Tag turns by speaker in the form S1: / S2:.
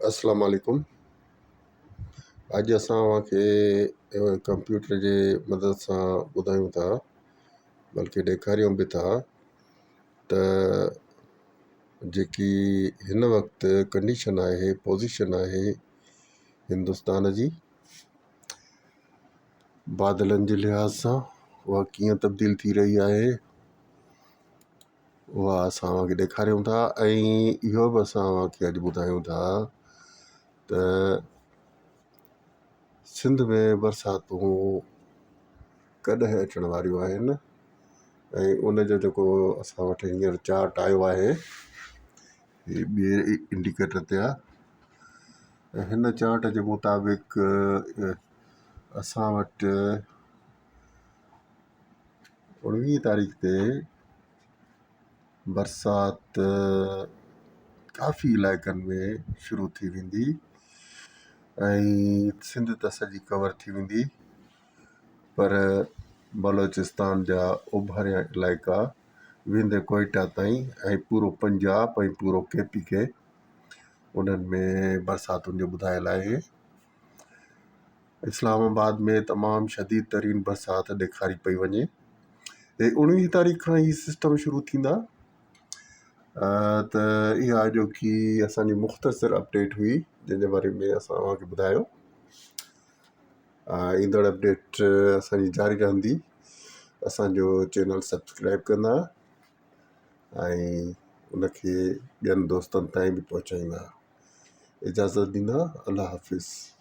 S1: السلام عليڪم اڄ اسان اوهان کي ڪمپيوٽر جي مدد سان ٻڌايون ٿا بلڪه ڏيکاريون به ٿا ته جيڪي هن وقت ڪنڊيشن آهي پوزيشن آهي هندستان جي بادلن جي لحاظ سان اها ڪيئن تبديل ٿي رهي آهي اها اسان اوهان کي ڏيکاريون ٿا ۽ اهو به اسان اوهان کي اڄ ٻڌايون ٿا ته سنڌ ۾ برساتون ڪڏهن اچڻ واريون آهن ۽ ان جو جيڪو اسان وٽ هينئر چارٽ آيو آهي هي ٻئي انڊيڪيٽر تي آهي ۽ هن چارٽ جي مطابق اسان وٽ اڻويهه تاريخ تي برسات ڪافي علائقن ۾ شروع ٿي ويندي ۽ سنڌ ته سڄي ڪور ٿي ويندي پر بلوچستان جا اوڀريان علائقا ويندي ڪوئيٽا تائين ۽ پورو پنجاب ۽ پورو ڪي پي ڪي انهن ۾ برساتن جو ٻڌايل آهي. اسلام آباد ۾ تمام شديد ترين برسات ڏيکاري پئي وڃي ۽ اڻويهه تاريخ کان هي سسٽم شروع ٿيندا ته اها اڄوڪي اسانجي مختصر اپڊيٽ هئي جنهن جي باري ۾ اسان اوهان کي ٻڌايو ايندڙ اپڊيٽ اسانجي جاري رهندي اسانجو چينل سبسڪرائب ڪندا ۽ ان کي ٻين دوستن تائين به پهچائيندا اجازت ڏيندا الله حافظ.